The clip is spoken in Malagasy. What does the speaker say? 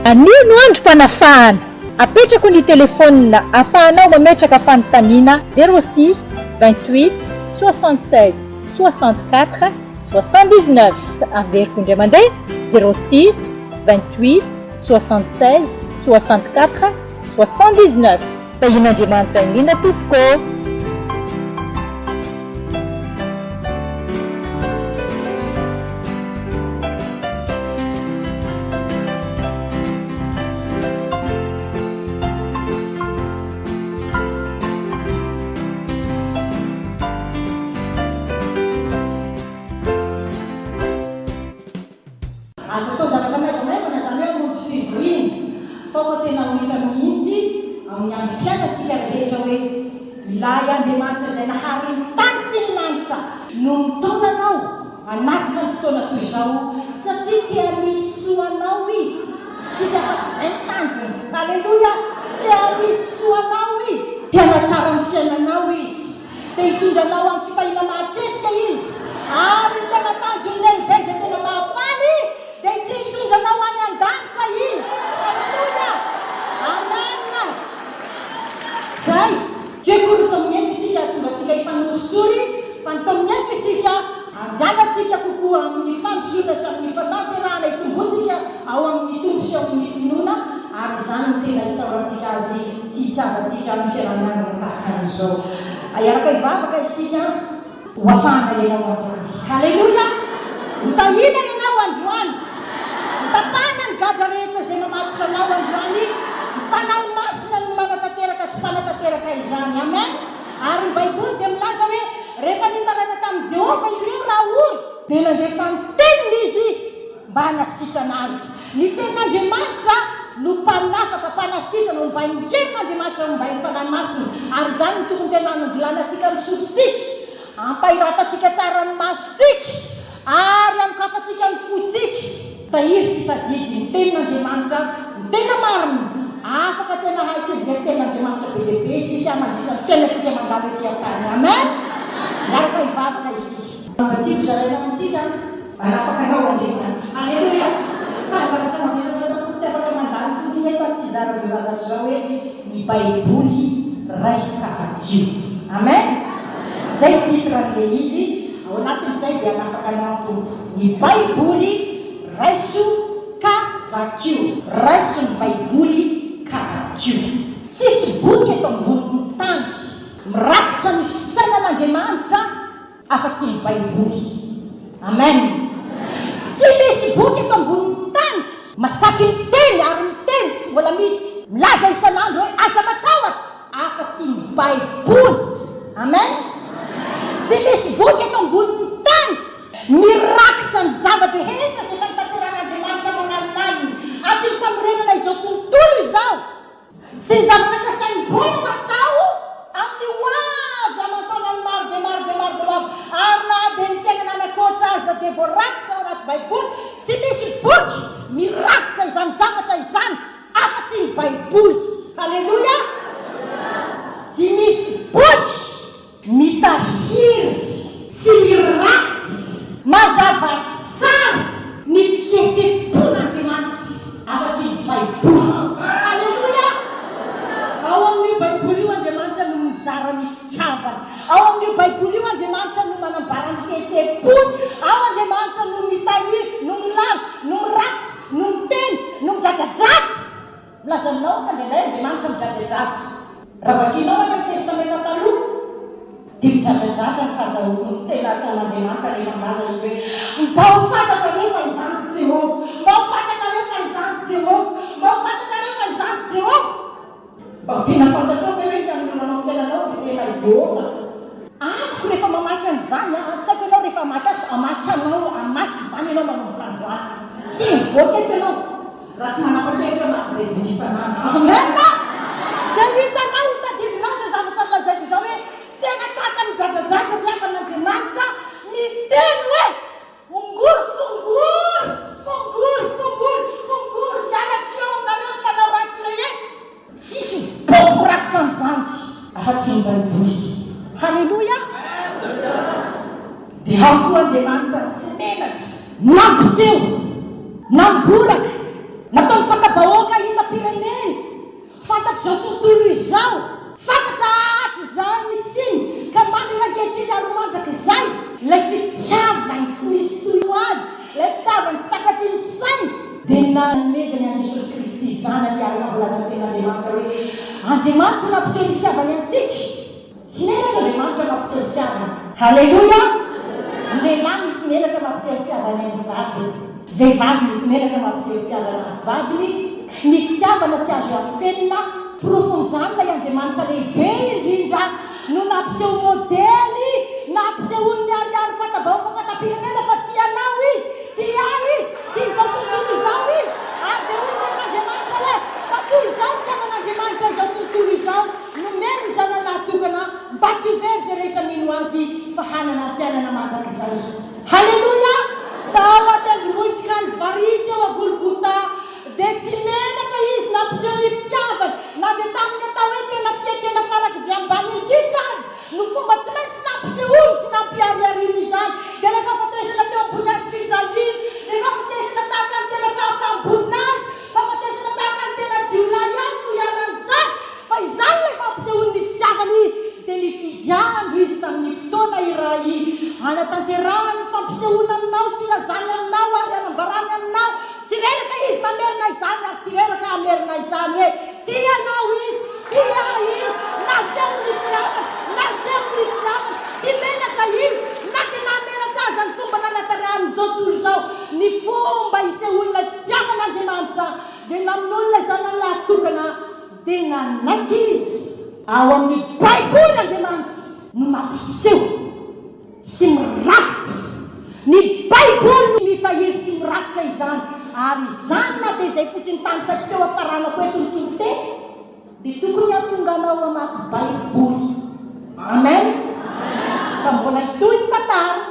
Anio no androm-panafahana. Apetrako ny telefaonina ahafahanao mametraka fanontaniana 06 28 76 64 79. Averiko indray mandeha 06 28 76 64 79. Tahian'Andriamanitra indrindra tompoko ô! Aza atao zavatra maivamaivana izany hoe hamonjy fivoriana, fa aoka tena ho hita mihitsy amin'ny androm-piainantsika rehetra hoe Ilay Andriamanitra izay nahary ny tany sy ny lanitra no mitaona anao hanatrika ny fotoana toy izao satria te hanisy soa anao Izy. Tsisy afa-tsy izay ny tanjony. Aleloia! Te hanisy soa anao Izy. Te hanatsara ny fiainanao Izy. Te hitondra anao amin'ny fitahiana mahatretrika Izy. Ary ny tena tanjony lehibe izay tena mahafaly dia te hitondra anao any an-danitra Izy. Aleloia! Amen! Izay. Tsy hoe akory nitaominy eto isika hahatonga antsika hifanorisory, fa nitaominy eto isika handehanantsika kokoa amin'ny fandrosoana sy amin'ny fatanterahana hitomboantsika ao amin'ny Tompo sy ao amin'ny finoana, ary izany no tena isaorantsika Azy sy itiavantsika amin'ny fiaraha-miangona tahaka an'izao. Hiaraka hivavaka isika. Ho afahana ianao androany. Haleloia! Ho tahiana ianao androany. Ho tapahana ny gadra rehetra izay mamatotra anao androany. Ny Fanahy Masina no manatanteraka sy mpanatanteraka izany. Amen! Ary ny Baiboly dia milaza hoe rehefa nitaraina tamin'i Jehovah ireo raha ory, dia nandefa ny Teniny Izy mba hanasitrana azy. Ny Tenin'Andriamanitra no mpanafaka, mpanasitrana, ombain'ny herin'Andriamanitra, ombain'ny Fanahy Masina. Ary izany no tokony tena hanongolanantsika ny sofintsika, hampahiratantsika tsara ny masontsika, ary hanokafantsika ny fontsika. Tahiry sy tadidy ny Tenin'Andriamanitra, ny tena marina. Afaka tena hahay tsianjery Tenin'Andriamanitra be dia be isika mandritra ny fiainantsika mandalo ety an-tany. Amen! Miaraka hivavaka isika. Mba tiako zaraina amintsika. Manafaka anao Andriamanitra. Aleloia! Fa zavatra mavesatra tokoa tsy afaka mandalo fotsiny eto aho tsy hizara izao zavatra izao hoe ny baiboly raiso ka vakio. Amen! Izay titre an'ilay izy, ao anatin'izay dia hanafaka anao ny Tompo. Ny baiboly raiso ka vakio. Raiso ny baiboly ka vakio. Tsisy boky eto ambonin'ny tany mirakitra ny fisainan'Andriamanitra Afa-tsy ny Baiboly. Amen. Tsy misy boky eto ambonin'ny tany masaky miteny ary miteny tsy mbola misy milaza isan'andro hoe aza matahotra afa-tsy ny Baiboly. Amen. Tsy misy boky eto ambonin'ny tany mirakitra ny zava-drehetra izay efa notanterahin'Andriamanitra aman'alinalina hatry ny fanorenana izao tontolo izao. Sy ny zavatra kasain'i Bola hatao amin'ny ho avy aman-taonany maro dia maro dia maro dia ho avy, ary na dia ny fiainana any ankoatra aza dia voarakitra ao anaty Baiboly, tsy misy boky mirakitra izany zavatra izany afa-tsy ny Baiboly. Haleloia! Tsy misy boky. Mitahiry sy mirakitra mazava tsara ny fihetseham-pon'Andriamanitra, afa-tsy ny Baiboly. Aleloia! Ao amin'io Baiboly io Andriamanitra no mizara ny fitiavany. Ao amin'io Baiboly io Andriamanitra no manambara ny fihetseham-pony. Ao Andriamanitra no mitahiry, no milaza, no mirakitra, no miteny, no midradradradra. Milaza aminao fa indraindray Andriamanitra midradradradra. Raha vakinao any amin'ny Testamenta Taloha, dia midradradradra ny fahazahoako ny tena ataon'Andriamanitra rehefa milaza Izy hoe, Mba ho fantatrareo fa Izaho Jehovah! Mba ho fantatrareo fa Izaho Jehovah! Mba ho fantatrareo fa Izaho Jehovah! Mba ho tena fantatrao ve hoe ny hanoloranao fiainanao dia tena i Jehovah? Amiko rehefa mamaky an'izany an, tsy haiko ianao rehefa hamaky azy, hamaky anao, hamaky izany ianao manomboka androany. Tsy mivoaka eto ianao. Raha tsy manapa-kevitra hamaky Baiboly isan'andro. Amen! Dia ho hitanao, ho tadidinao izao zavatra nolazaiko izao hoe, tena tahaka ny dradradradra ry havana Andriamanitra miteny hoe, Ongory, fongory, fongory, fongory, fongory, hialako eo aminareo ny fanao ratsy rehetra. Tsisy boky mirakitra an'izany afa-tsy ny Baiboly. Haleloia! Dia ao koa Andriamanitra tsy menatra. Nampiseho, namboraka. Nataony fanta-bahoaka hitam-pirenena, fantatr'izao tontolo izao, fantatra hatrizay nisiany ka mandraka ankehitriny ary ho mandrakizay. Ilay fitiavany tsy misy toy azy, ilay fitiavany tsy takatry ny saina, dia nanomezany an'i Jesosy Kristy Zanany araka ny voalazan'ny Tenin'Andriamanitra hoe, Andriamanitra nampiseho ny fitiavany antsika. Tsy menatra Andriamanitra mampiseho fitiavana. Haleloia! Ny lehilahy misy menatra mampiseho fitiavana ny vadiny. Vehivavy misy menatra mampiseho fitiavana ny vadiny. Ny fitiavana tsy azo afenina. Porofon'izany ilay Andriamanitra lehibe indrindra no nampiseho modely, nampisehoany miharihary fanta-bahoaka fanta-pirenena fa tia anao Izy, tia ahy Izy, tia izao tontolo izao Izy. Ary dia hoy ny tenin'Andriamanitra hoe, Fa toy izao ny fitiavan'Andriamanitra izao tontolo izao, Nomeny ny Zanany lahy-tokana mba tsy ho very izay rehetra mino Azy fa hanana ny fiainana mandrakizay. Haleloia! Tao an-tendrombohitr'i Kalvary teo a Golgota dia tsy menatra Izy nampiseho ny fitiavany na dia tamin'ny atao hoe tena fiekena farak'izay ambany indrindra aza no fomba tsy maintsy nampisehoany sy nampiharihariany izany dia ilay fahafatesana teo ambony hazofijaliana, izay fahafatesana tahaka ny tena fahafaham-boninahitra, fahafatesana tahaka ny tena jiolahy ihany no iharan'izany. Fa izany ilay fampisehoany ny fitiavany, dia nifidy andro Izy tamin'ny fotoana iray hanatanterahany ny fampisehoana aminao sy hilazany aminao ary hanambarany aminao. Tsy reraka Izy mamerina izany ary tsy reraka hamerina izany hoe tia anao Izy, tia ahy Izy, nasehony ny fitiavany, nasehony ny fitiavany, tsy menatra Izy na dia nahamenatra aza ny fomba nanatanterahany izao tontolo izao ny fomba isehoan'ilay fitiavan'Andriamanitra dia namonoany ilay Zanany lahy tokana. Dia nanaiky izy. Ao amin'ny Baiboly Andriamanitra no mampiseho sy mirakitra. Ny Baiboly no mitahiry sy mirakitra izany. Ary izany na dia izay fotsiny tanisaiko teo hafaranako eto ny toriteny dia tokony hahatonga anao hamaky Baiboly. Amen. Fa mbola hitohy ny tantara.